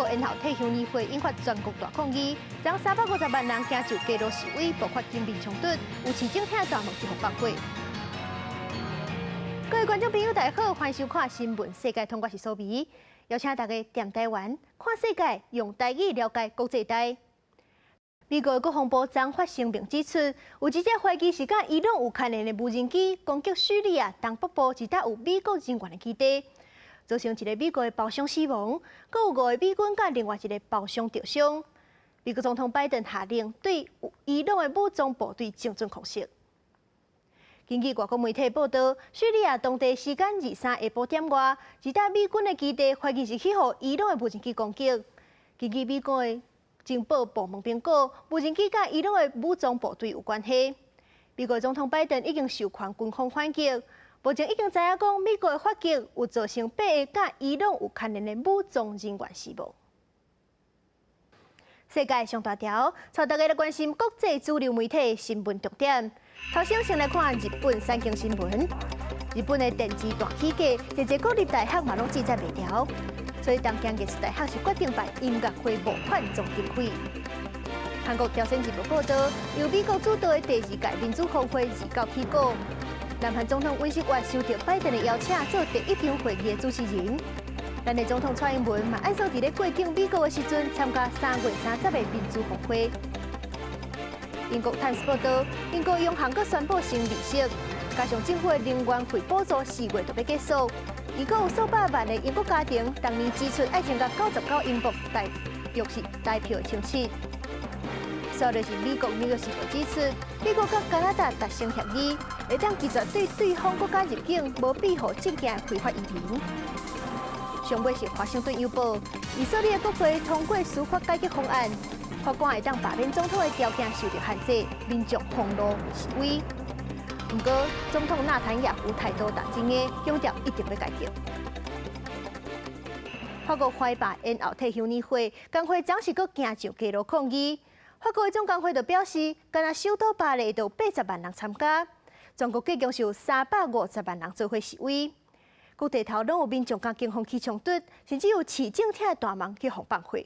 延後退休年歲，引發全國大抗議，將350萬人行上街頭示威，爆發警民衝突，有市政廳大門予放火。各位觀眾朋友，大家好，歡迎收看《新聞世界通》，我是蘇眉，邀請大家踮台灣看世界，用台語了解國際大。美國國防部昨發聲明指出，有一隻懷疑是佮伊朗有牽連的無人機攻擊敘利亞東北部一搭有美國人員的基地，造成一个美國的胞鄉死亡，閣有五個美軍佮另外一个胞鄉著傷。美國總統拜登下令對伊朗的武裝部隊精準空襲。根據外國媒體報道，敘利亞當地時間23下晡點外，一搭美軍的基地懷疑是去予伊朗的無人機攻擊。根據美國的情報部門評估，無人機佮伊朗的武裝部隊有關係。美國總統拜登已經授權軍方反擊，目前已經知影講美國的反擊有造成八个佮伊朗有牽連的武裝人員死亡。世界上大條，帶大家來關心國際主流媒體新聞重點。頭先先來看日本產經新聞。日本的電池大起價，濟濟國立大學嘛攏志在袂牢，所以東京藝術大學是決定辦音樂會募款總經費。韓國朝鮮日報報道，由美國主導的第二屆民主峰會29起鼓。南韓總統尹錫悅受到拜登的邀請，做第一場會議的主持人。咱的總統蔡英文嘛，按說佇咧過境美國的時陣，參加3月30的民主峰會。英國《泰晤士報》報道，英國央行閣宣布升利息，加上政府的能源費補助4月就欲結束，預估有數百萬的英國家庭，當年支出愛增加99英鎊，大約是台票1700。煞來是美國《紐約時報》指出，美國佮加拿大達成協議，會當拒絕對對方國家入境無庇護證件的非法移民。上尾是華盛頓郵報，以色列國會通過司法改革方案，法官會當罷免總統的條件受著限制，民眾封路示威。毋過，總統納坦雅胡態度重真的，強調一定欲改革。法國懷罷延後退休年歲，工會昨是閣行上街路抗議。法國的總工會就表示，干焦首都巴黎就有80萬人參加，全國計共是有350萬人做伙示威。各地頭攏有民眾佮警方起衝突，甚至有市政廳的大門去予放火。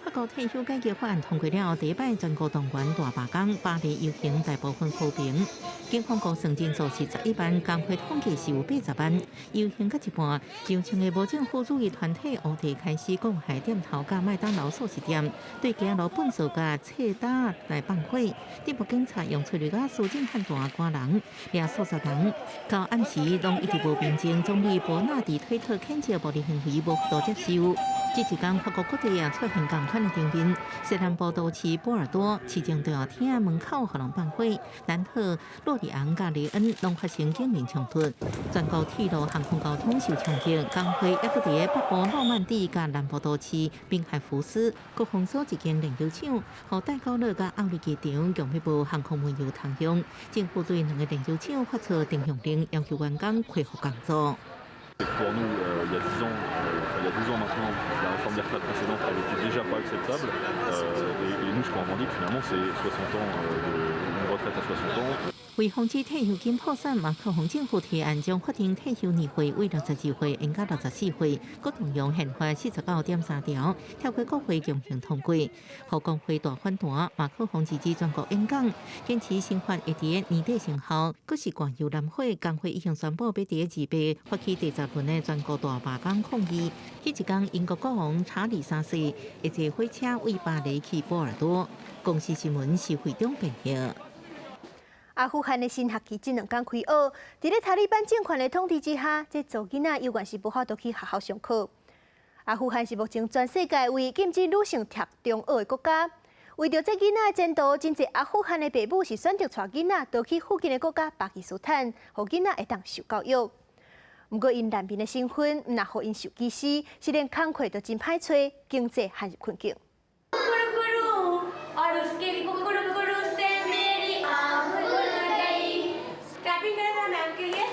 法國退休改革法案通過了，第一擺全國動員大罷工，巴黎遊行大部分和平。警方估算人數是11萬，工會統計是有80萬。遊行到一半，上千个無政府主義團體烏地開始攻害店頭佮麥當勞速食店，對街路糞掃佮冊擔來放火。鎮暴警察用催淚瓦斯震撼彈趕人，掠數十人。到暗時攏一直無平靜，總理伯納迪推特譴責暴力行為無法度接受。這一工法國各地也出現仝款的場面，西南部都市波爾多市政大廳門口予人放火，南特、洛里昂佮雷恩攏發生警民衝突，全國鐵路航空交通受衝擊，工會猶閣佇北部諾曼底佮南部都市賓海福斯閣封鎖一間煉油廠，予戴高樂佮奧利機場強欲無航空燃油通用，政府對兩个煉油廠發出停用令，要求員工恢復工作。 Pour nous, il y a 10 ans, enfin, il y a 12 ans maintenant, la réforme des retraites précédente, elle était déjà pas acceptable. Et nous, ce qu'on revendique finalement, c'est 60 ans, une retraite à 60 ans. 為防止退休金破產，馬克宏政府提案將法定退休年歲為62歲延到64歲，閣動用憲法49.3條，透過國會強行通過。予工會大反彈，馬克宏直指全國演講，堅持新法會佇年底生效，閣是灌油燃火，工會已經宣布欲佇28發起第10輪的全國大罷工抗議。彼一工，英國國王查理三世會坐火車為巴黎去波爾多。公視新聞是會長編譯。阿富汗的新學期這兩工開學，佇咧塔利班政權的統治之下，這查某囡仔猶原是無法度去學校上課。阿富汗是目前全世界唯一禁止女性讀中學的國家。為著這囡仔的前途，真濟阿富汗的爸母是選擇帶囡仔逃去附近的國家巴基斯坦，予囡仔會當受教育。毋過𪜶難民的身份，毋若予𪜶受歧視，是連工課都真歹揣，經濟陷入困境。और उसके कुकुरु कुरु से मेरी आँख खुल गई। क्लैपिंग करें ना मैम के लिए。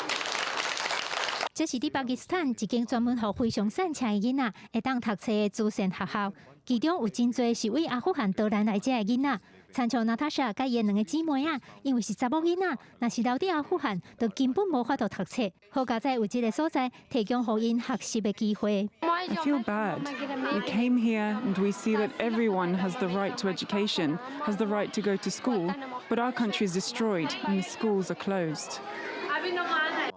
這是佇巴基斯坦一間專門予非常散赤的囡仔會當讀冊的慈善學校，其中有真濟是為阿富汗逃難來遮的囡仔。親像娜塔莎佮伊兩个姊妹仔，因為是查某囡仔，若是留佇阿富汗，就根本無法度讀冊。好佳哉有這个所在，提供予𪜶學習的機會。 I feel bad. We came here and we see that everyone has the right to education, has the right to go to school, but our country is destroyed and the schools are closed.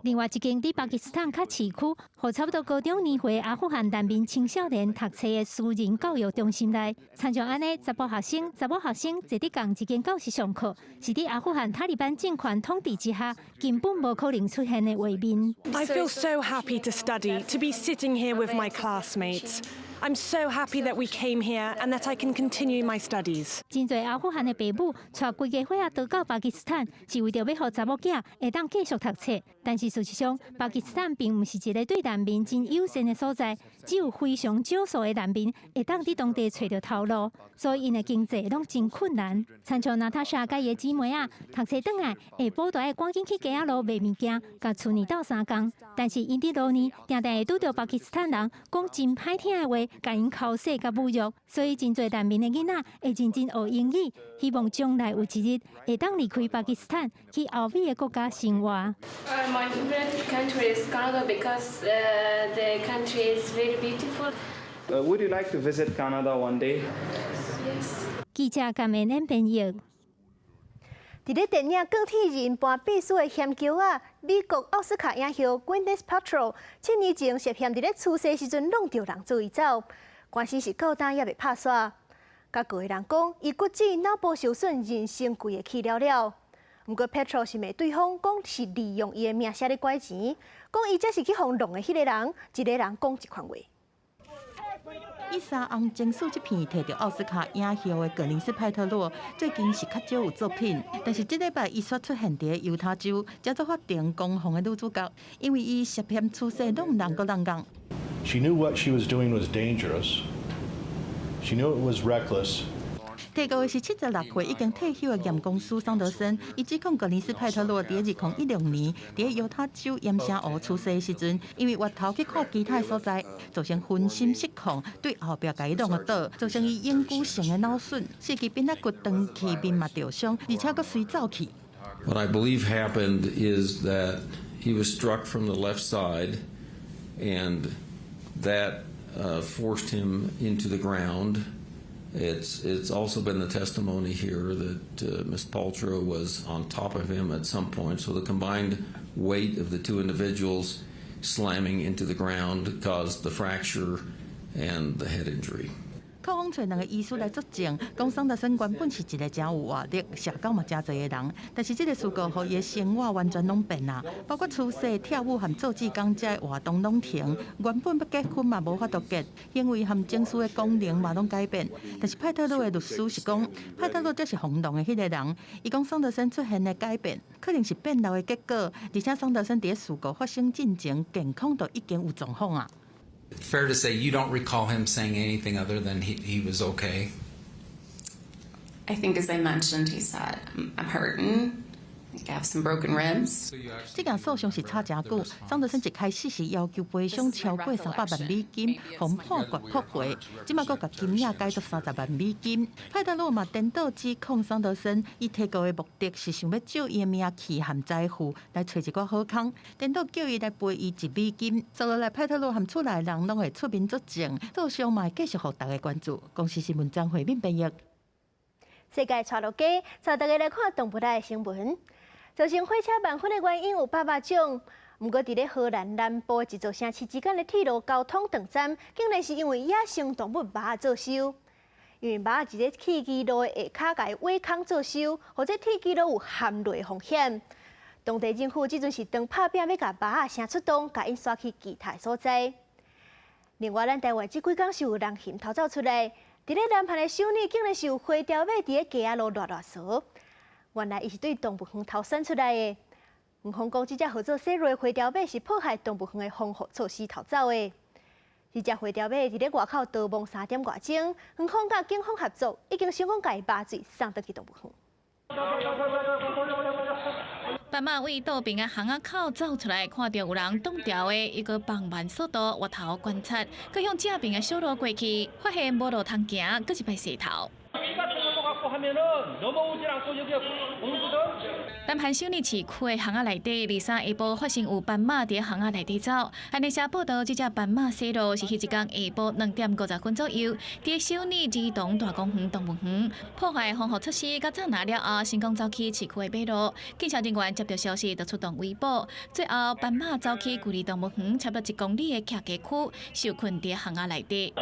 另外一間佇巴基斯坦較市區，予差不多高中年歲阿富汗難民青少年讀冊的私人教育中心內，親像按呢，查埔學生、查某學生坐佇仝一間教室上課，是佇阿富汗塔利班政權統治之下，根本無可能出現的畫面。 I feel so happy to study, to be sitting here with my classmates. I'm so happy that we came here and that I can continue my studies. 真濟阿富汗的爸母帶規家伙仔逃到巴基斯坦，是為著欲予查某囝會當繼續讀冊。但是事實上，巴基斯坦並毋是一个對難民真友善的所在，只有非常少數的難民會當佇當地揣著頭路，所以𪜶的經濟攏真困難。親像娜塔莎佮伊的姊妹仔，讀冊轉來，下晡就愛趕緊去街仔路賣物件，共厝內鬥相共。但是𪜶佇路呢，定定會拄著巴基斯坦人講真歹聽的話，共𪜶剾洗佮侮辱，所以真濟難民的囡仔會認真學英語，希望將來有一日會當離開巴基斯坦，去歐美的國家生活。 My favorite country is Canada because the country is very beautiful. Would you like to visit Canada one day? Yes. 記者甘恩演編譯。佇咧電影《鋼鐵人》扮秘書的險橋仔，美國奧斯卡影后 Gwyneth Paltrow 7年前涉嫌佇咧出事時陣挵著人做伊走，官司是到今猶未拍煞。共告的人講，伊骨折、腦部受損，人生規个去了了。毋過 Paltrow 是罵對方講是利用伊的名聲咧拐錢，講伊才是去予弄的彼个人，一个人講一款話。以三尪情史這片提著奧斯卡影后的格林斯派特洛，最近是較少有作品，但是這禮拜伊煞出現佇猶他州，才做法庭攻防的女主角，因為伊涉嫌出手弄人閣弄人。 She knew what she was doing was dangerous. She knew it was reckless. 提告的是76歲已經退休的鹽公司桑德森，伊指控格林斯派特洛佇2016年佇猶他州鹽城湖出事的時陣，因為越頭去看其他的所在，造成分心失控，對後壁共伊挵倒，造成伊永久性的腦損，四肢變仔骨斷去，面嘛著傷，而且閣隨走去。 What I believe happened is that he was struck from the left side, and that forced him into the ground. It's also been the testimony here that Ms. Paltrow was on top of him at some point, so the combined weight of the two individuals slamming into the ground caused the fracture and the head injury. 控方揣兩個醫師來作證，講桑德森原本是一個誠有活力、社交嘛誠濟的人，但是這个事故予伊的生活完全攏變啊，包括出世、跳舞和做志工這活動攏停，原本欲結婚嘛無法度結，行為和情緒的功能嘛攏改變。但是派特洛的律師是講，派特洛才是予弄的彼个人，伊講桑德森出現的改變，可能是變老的結果，而且桑德森佇事故發生進前，健康就已經有狀況啊。 Fair to say you don't recall him saying anything other than he was okay? I think, as I mentioned, he said, "I'm hurting. I have some broken ribs." 這件訴訟是吵誠久，桑德森一開始是要求賠償超過300萬美金，予判決駁回，這馬閣共金額改做30萬美金。派特洛嘛顛倒指控桑德森，伊提告的目的是想欲借伊的名氣和財富來揣一寡好康，顛倒叫伊來賠伊1美金。接落來派特洛和厝內人攏會出面作證，訴訟嘛會繼續予大家關注。公視新聞張惠敏編譯。世界帶落街，帶大家來看動物的新聞。造成火車慢分的原因有百百種，毋過佇咧荷蘭南部一座城市之間的鐵路交通斷站，竟然是因為野生動物貘仔做岫。因為貘仔佇咧鐵支路的下跤共挖空做岫，予這鐵支路有陷落風險。當地政府這陣是當拍拚欲共貘仔聲出動，共𪜶徙去其他所在。另外，咱台灣這幾工是有人熊逃走出來，佇咧南韓的首爾竟然是有灰雕馬佇咧街仔路賴賴趖。原來伊是對動物園逃竄出來的。園方講，這隻號做雪瑞灰雕馬是破壞動物園的防護措施逃走的。這隻灰雕馬佇咧外口逃亡3點外鐘，園方佮警方合作，已經成功共伊麻醉送轉去動物園。斑馬對倒爿的巷仔口走出來，看著有人擋牢的，伊閣放慢速度，回頭觀察，閣向正爿的小路過去，發現無路通行，閣一擺踅頭。 하면은 넘어오질 않고 여기가 공주든 南韓首爾市區的巷仔內底，二三下晡發現有斑馬佇巷仔內底走。韓聯社報道，這隻斑馬西路是彼一工下晡2點50分左右，佇首爾兒童大公園動物園破壞防護措施，佮紮拿了後，成功走去市區的馬路。警察人員接到消息，就出動圍捕。最後，斑馬走去距離動物園差不多1公里的徛家區，受困佇巷仔內底。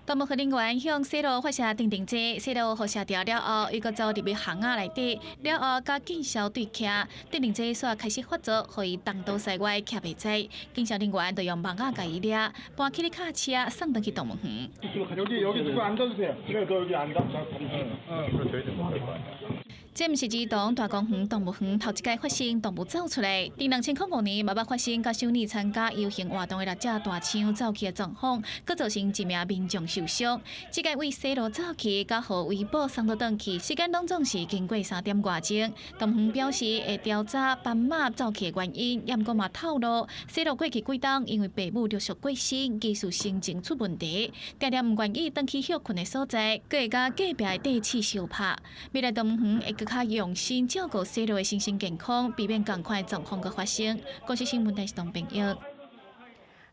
動物園人員向西路發射定定劑，西路予射著了後，伊閣走入去巷仔內底，了後佮警消對徛，鎮定劑煞開始發作，予伊東倒西歪徛袂在。警消人員就用網仔共伊掠，搬起咧跤車送轉去動物園。 여기 여기 누구 앉아주세요. 네, 너 여기 앉아. 這毋是兒童大公園動物園頭一擺發生動物走出來，佇2005年嘛捌發生佮首爾參加遊行活動的六隻大象走去的狀況，閣造成一名民眾受傷。這擺對西路走去，佮予圍捕送倒轉去，時間攏總是經過3點外鐘。動物園表示會調查斑馬走去的原因，也毋過嘛透露，西路過去幾冬因為爸母陸續過身，疑似神經出問題，定定毋願意轉去歇睏的所在，閣會佮隔壁的短鼠相拍。未來動物園會閣較用心照顧西路的身心健康，避免仝款的狀況閣發生。公視新聞電視東編譯。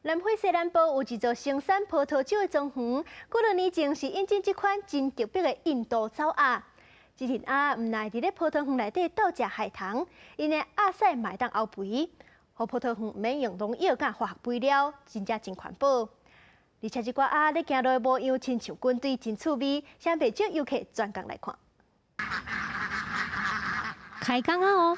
南非西南部有一座生產葡萄酒的莊園，幾多年前是引進這款真特別的印度走鴨。這陣鴨毋但佇咧葡萄園內底鬥食害蟲，𪜶的鴨屎嘛會當漚肥，予葡萄園毋免用農藥佮化學肥料，真正真環保。而且這寡鴨咧行路的模樣，親像軍隊，真趣味，啥袂少遊客專工來看。開工啊哦！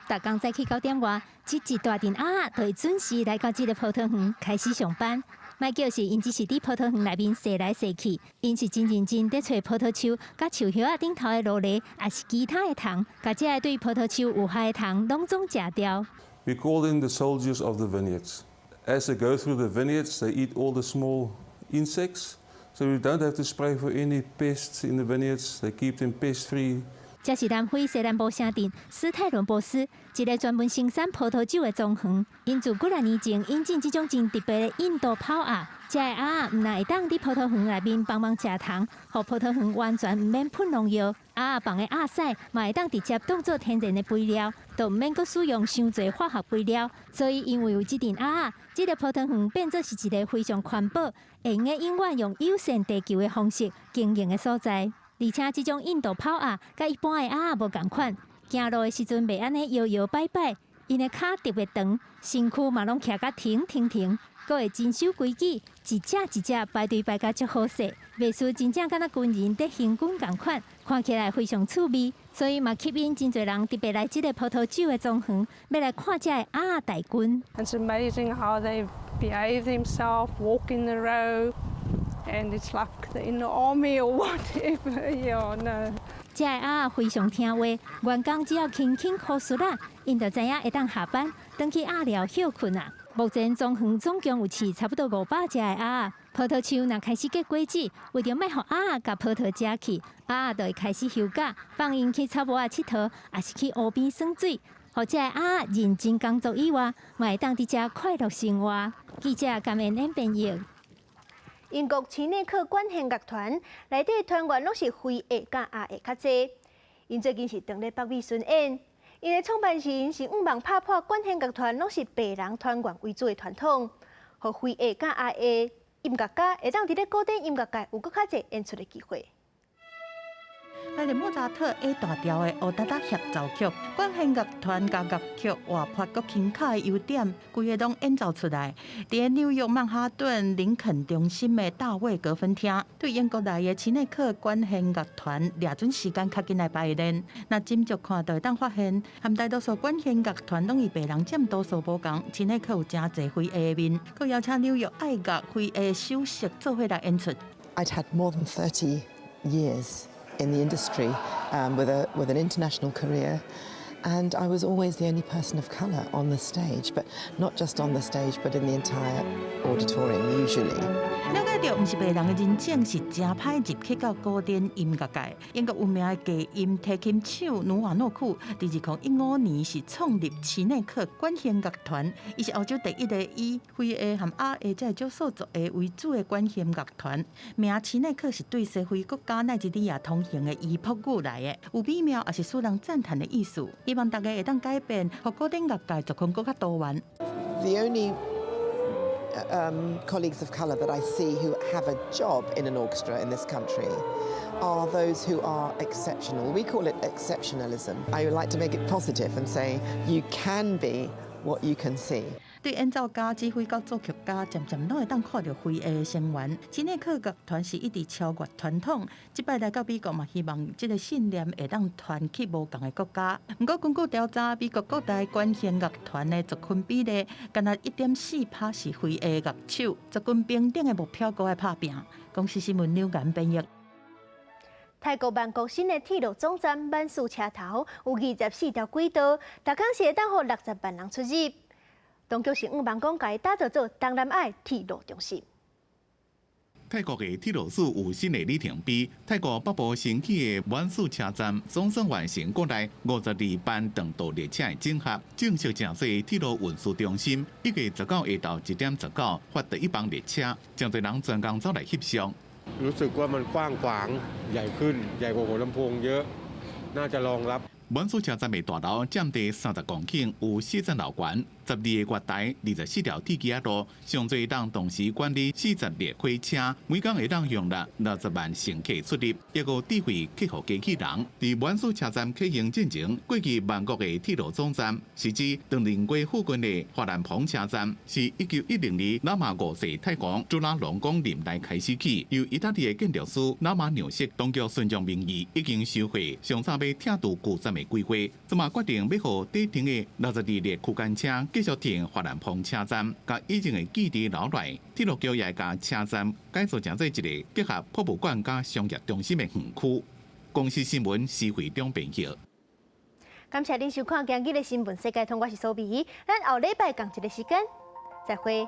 逐工早起9點外，這一大陣鴨就會準時來到這个葡萄園開始上班。莫叫是𪜶只是佇葡萄園內面踅來踅去，𪜶是真認真佇揣葡萄樹佮樹葉仔頂頭的蘆蝋，抑是其他的蟲，共這个對葡萄樹有害的蟲攏總食掉。 We call them the soldiers of the vineyards. As they go through the vineyards, they eat all the small insects. So we don't have to spray for any pests in the vineyards. They keep them pest free. 這是南非西南部城鎮斯泰倫博斯一个專門生產葡萄酒的莊園。𪜶自幾若年前引進這種真特別的印度跑鴨，這个鴨毋但會當佇葡萄園內面幫忙食蟲，予葡萄園完全毋免噴農藥。鴨放的鴨屎嘛會當直接當做天然的肥料，都毋免閣使用傷濟化學肥料。所以因為有這陣鴨，這个葡萄園變做是一个非常環保、會用得永遠用友善地球的方式經營的所在。而且這種印度跑鴨佮一般的鴨仔無仝款，行路的時陣袂按呢搖搖擺擺，𪜶的跤特別長，身軀嘛攏徛甲挺挺挺，閣會真守規矩，一隻一隻排隊排甲足好勢，袂輸真正敢若軍人佇行軍仝款，看起來非常趣味，所以嘛吸引真濟人特別來這个葡萄酒的莊園，欲來看這个鴨仔大軍。 It's amazing how they behave themselves, walk in the row, and it's like they're in the army or whatever. Yeah, no. 這个鴨仔非常聽話，員工只要輕輕呼出來，𪜶就知影會當下班，轉去鴨寮歇睏啊。目前莊園總共有飼差不多500隻的鴨仔，葡萄樹若開始結果子，為著莫予鴨仔共葡萄食去，鴨仔就會開始休假，放𪜶去草埔仔𨑨迌，抑是去湖邊耍水，予這个鴨仔認真工作以外，嘛會當佇遮快樂生活。記者甘燕燕編譯。英國齊內克管弦樂團內底團員攏是非裔佮亞裔較濟。𪜶最近是佇咧北美巡演，𪜶的創辦人是向望拍破管弦樂團攏是白人團員為主的傳統，予非裔佮亞裔音樂家會當佇咧古典音樂界有閣較濟演出的機會。來自莫扎特 A 大調的烏達達協奏曲，管弦樂團佮樂曲活潑閣輕巧的優點，規个攏演奏出來。佇紐約曼哈頓林肯中心的大衛格芬廳，對英國來的齊內克管弦樂團掠準時間較緊來排練。若斟酌看就會當發現，和大多數管弦樂團攏以白人佔多數無仝，齊內克有誠濟非裔的面，閣邀請紐約愛樂非裔首席做伙來演出。 I'd had more than 30 years in the industry with an international career. And I was always the only person of colour on the stage, but not just on the stage, but in the entire auditorium usually. 了解著毋是白人的人種是誠歹入去到古典音樂界。英國有名的低音提琴手努瓦諾庫，佇2015年是創立齊內克管弦樂團，伊是歐洲第一个以非裔和亞裔這個少數族裔為主的管弦樂團。名齊內克是對西非國家奈及利亞通行的伊卜語來的，有美妙也是使人讚嘆的意思。希望大家會當改變，予古典樂界族群閣較多元。 The only colleagues of colour that I see who have a job in an orchestra in this country are those who are exceptional. We call it exceptionalism. I would like to make it positive and say you can be what you can see. 對演奏家、指揮到作曲家，漸漸攏會當看著非裔的成員。齊內克樂團是一直超越傳統，這擺來到美國嘛，希望這个信念會當傳去無仝的國家。毋過根據調查，美國各大管弦樂團的族群比例，干焦1.4%是非裔樂手，族群平等的目標閣愛拍拚。公視新聞劉岩編譯。泰國曼谷新的鐵路總站滿樹車頭有24條軌道，逐工是會當予60萬人出入。當局是向望講，共伊打造做東南亞鐵路中心。泰國的鐵路史有新的里程碑。泰國北部新起的滿樹車站總算完成國內52班長途列車的整合，正式成做鐵路運輸中心。1月19下晝1點19發第一班列車，誠濟人專工走來翕相。 รู้สึกว่ามันกว้างขวางใหญ่ขึ้นใหญ่กว่าหัวลำโพงเยอะน่าจะรองรับ 滿樹車站的大樓佔地30公頃，有四層樓懸，12個月台，24條鐵枝仔路，上濟當同時管理40列火車，每工會當容納60萬乘客出入。一個智慧客服機器人佇滿樹車站啟用進前，過去曼谷的鐵路總站是指唐寧街附近的華蘭蓬車站，是1910年拉瑪五世泰王朱拉隆功任內開始起，由意大利的建築師拉馬紐西當局順從民意，已經收回上早欲拆除舊站的規劃，這馬決定欲予底停的62列區間車繼續停華蘭蓬車站，共以前的記憶留來。鐵路局也共車站改造成做一个結合博物館佮商業中心的園區。公視新聞施惠中編譯。感謝恁收看今日的新聞世界通，我是蘇美，咱後禮拜仝一个時間再會。